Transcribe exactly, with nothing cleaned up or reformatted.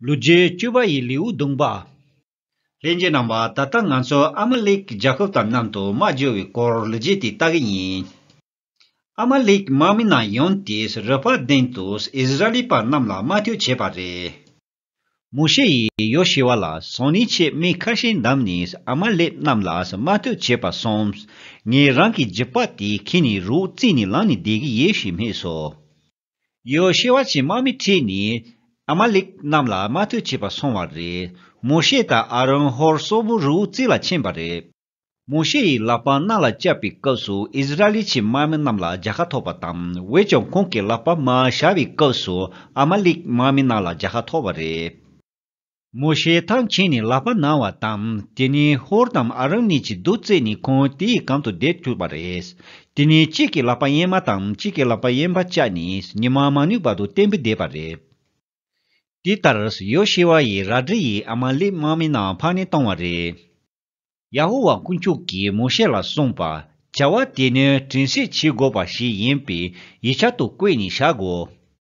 ལོ་རྒྱུས་བཅུ་པ་ཡི་ལེའུ་བདུན་པ། ལྷན་རྒྱས་རྣམ་པ། ད་ལྟ་ང་ཚོ་ཨ་མ་ལེག་རྒྱལ་ཁབ་དང་མཉམ་དུ་དམག་རྒྱག་པའི་སྐོར་ལོ་རྒྱུས་དེ་ལྟ་གི་ཡིན། ཨ་མ་ལེག་དམག་མི་རྣམས་ཡོང་སྟེ་རི་ཕ་གདན་དུ་ཨིསི་ར་ཨེལ་པ་རྣམས་ལ་དམག་འཐུག་བྱས་པ་རེད། མོ་ཤེ་ཡིས་ཡོ་ཤེ་བ་ལ་སང་ཉིན་ཆེད་མི་ཁ་ཤས་བདམས་ནས་ཨ་མ་ལེག་རྣམས་ལ་དམག་འཐུག་བྱེད་པར་སོང་། ངས་རང་གི་རྒྱུག་པ་དེ་ཁྱེར་ནས་རི་བོ་རྩེགས་ནས་ལངས་ནས་བསྡད་ཀྱི་ཡོད་ཞེས་སྨྲས་སོ། ཡོ་ཤེ་བ་གྱིས་དམག་མི་ཁྲིད་ནས་ཨ་མ་ལེག་རྣམས་ལ་དམག་འཐུག་བྱེད་པར་སོང་བ་རེད། མོ་ཤེ་དང་ཨ་རོན་ཧོར་སོག་པོ་རི་བོ་རྩེགས་ལ་ཕྱིན་པ་རེད། མོ་ཤེ་ཡིས་ལག་པ་གནམ་ལ་བཀྱགས་པའི་སྐབས་སུ་ཨིསི་ར་ཨེལ་གྱི་དམག་མི་རྣམས་ལ་རྒྱལ་ཁ་ཐོབ་པ་དང་། འོན་ཀྱང་ཁོང་གིས་ལག་པ་མར་བཞག་པའི་སྐབས་སུ་ཨ་མ་ལེག་དམག་མི་རྣམས་ལ་རྒྱལ་ཁ་ཐོབ་པ་རེད། མོ་ཤེས་ཐང་ཆད་ནས་ལག་པ་ན་བ་དང་། དེ་ནས་ཧོར་དང་ཨ་རོན་གཉིས་ཀྱིས་རྡོ་བརྩིགས་ནས་ཁོང་དེའི་གམ་དུ་བསྡད་བཅུག་པ་རེད། དེ་ནས་གཅིག་གིས་ལག་པ་གཡས་མ་དང་གཅིག་གིས་ལག་པ་གཡོན་མ་བཅག་ནས་ཉི་མ་མ་ནུབ་བར་དུ་བརྟན་པོ་བསྡད་པ་རེད། དེ་ལྟར་ཡོ་ཤེ་བ་ཡིས་རལ་གྲི་ཡིས་ཨ་མ་ལེག་དམག་མི་རྣམས་ཕམ་ནས་བཏང་བ་རེད། ཡ་ཧོ་ཝཱ་དཀོན་མཆོག་གིས་མོ་ཤེ་ལ་གསུངས་པ། བྱ་བ་དེ་ནི་དྲན་གསོ་བྱེད་དགོས་པ་ཞིག་ཡིན་པས་ཡིག་ཆ་དུ་བཀོད་ནས་བཞག་གོ།